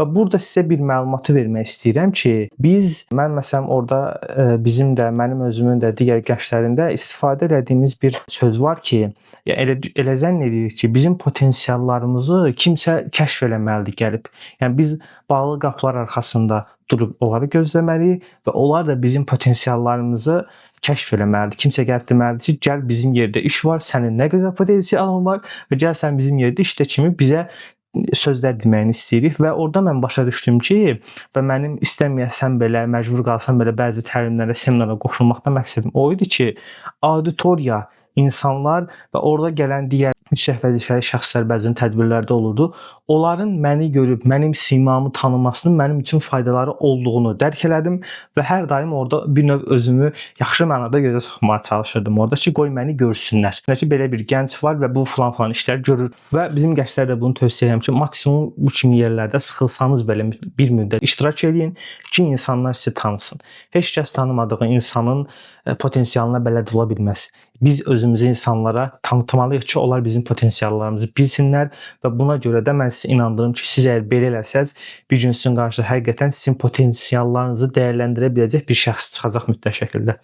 Və burada sizə bir məlumatı vermək istəyirəm ki, biz mən məsələn orada bizim də, mənim özümün də, digər gənclərin də istifadə elədiyimiz bir söz var ki, ya elə zənn edirik ki, bizim potensiallarımızı kimsə kəşf eləməlidir gəlib. Yəni biz bağlı qapılar arxasında durub onları gözləməliyik və onlar da bizim potensiallarımızı kəşf eləməlidir. Kimsə gəlib deməlidir ki, gəl bizim yerdə iş var, sənin nə gözəl potensialın var və gəl sən bizim yerdə işlə kimi bizə sözlər deməyini istəyirik və orada mən başa düşdüm ki, və mənim istəməyəsəm belə, məcbur qalsam belə bəzi təlimlərə, seminarlara qoşulmaqda məqsədim o idi ki, auditoriya, insanlar və orada gələn digər yüksək vəzifəli şəxslər bəzən tədbirlərdə olurdu. Onların məni görüb, mənim simamı tanımasının mənim üçün faydaları olduğunu dərk elədim və hər daim orada bir növ özümü yaxşı mənada gözə soxmağa çalışırdım. Orada ki, qoy məni görsünlər. Ki, belə bir gənc var və bu filan-filan işlər görür. Və bizim gənclər də bunu tövsiyə edirəm ki, maksimum bu kimi yerlərdə sıxılsanız belə bir müddət iştirak eləyin ki, insanlar sizi tanısın. Heç kəs tanımadığı insanın potensialına bələd ola bilməz. Biz özümüzü insanlara tanıtmalıyıq ki, onlar bizim potensiallarımızı bilsinlər və buna görə də mən sizi inandırım ki, siz əgər belə eləsəz, bir gün sizin qarşınıza həqiqətən sizin potensiallarınızı dəyərləndirə biləcək bir şəxs çıxacaq mütləq şəkildə.